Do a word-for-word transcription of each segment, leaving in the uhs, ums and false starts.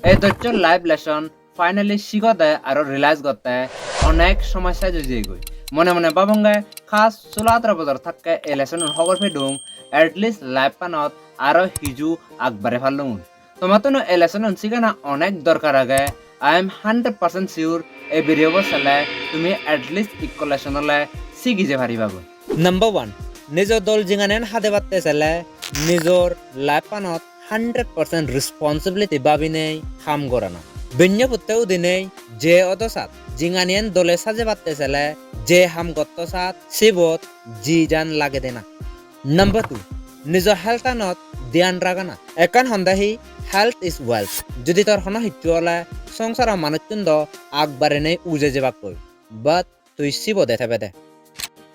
Ei docchor life lesson finally sigode aro realize gotte onek somoy sej oi jeyegoi. Mone mone babonge, khas sulo ataro bojor thakke ei lesson-un hobor pedung, at least life-anot aro hiju agbare pallungun. Tomattuno ei lesson-un sigana onek dorkar age. I am hundred percent sure ei video bo sele tumi at least ikko lesson ole sigi je paribagoi. Number one, nijo dol jinganian hadebatte sele nijor life-anot hundred percent responsibility babinei ham gorana. Benne putte udinei je odo sat jinganian dole sajebatte sele je ham gotto sat sibot ji jan lagede na. Number two, nijo health-anot dhyan ragana. Ekkan honde hi, health is wealth. Judi tor hono hissu ole songsaro manuchchun do agbarinei uje jebakkoi. But tui sibode tebede.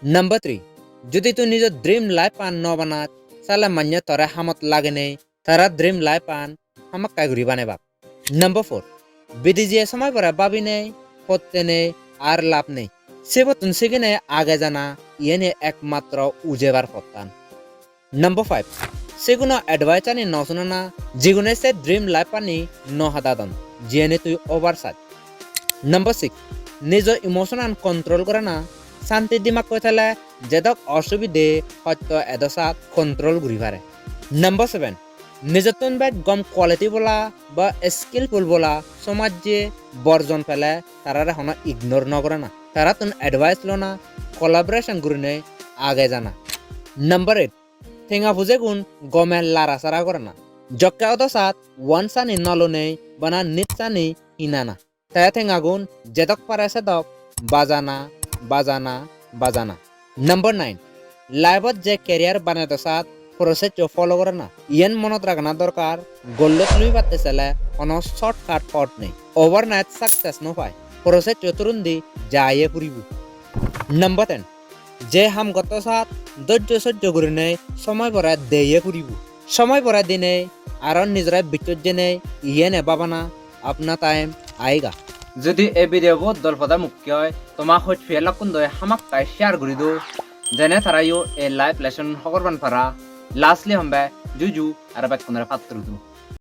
Number three, judi tui nijo dream life-an no banat, sale manye tore hamot lagenei tara dream life-an hamakkai guri banebak. Number four, bidi jiye somoy pore babinei, pottenei, ar lab nei. Sebottun siginei age jana, iyeni ekmatro ujebar pottan. Number five, siguno advice-ani no sunana, jigune se dream life-ani no hadadon, jiyeni tui over saj. Number six, nijo emotion-an control gorana, santi dimakkoi thele jedok osubide hoyto edo sat control guri pare. Number seven, nijottun bej gom quality bola ba skillful bola somajje borjon pele tarare hono ignore no gorana. Tarattun advice lona, collaboration gurinei age jana. Number eight, tenga pujegun gome lara sara gorana. Jokke odo sat wants-ani no lonei bana needs-ani hinana. Te tengagun jedok pare sedok bajana, bajana, bajana. Number nine, life-ot je career banedo sat process-o follow gorana. Iyen monot ragana dorkar, goal-ot lumibatte sele hono shortcut pot nei. Overnight success no pai. Process-o thurundi jaiye puribo. Number ten, je ham gotto sat dojjo sojjo gurinei somoy pore deye puribo. Somoy pore dinei aro nijore bichchot jenei iyene babana apna time aayega. Jodi ei video bo dol pada mukke oi, toma hoj peye lokkun doi hamakkai share guri do, jene tarayo ei life lesson hobor pan para. Lastly hombe juju aro bekkunore pattur do.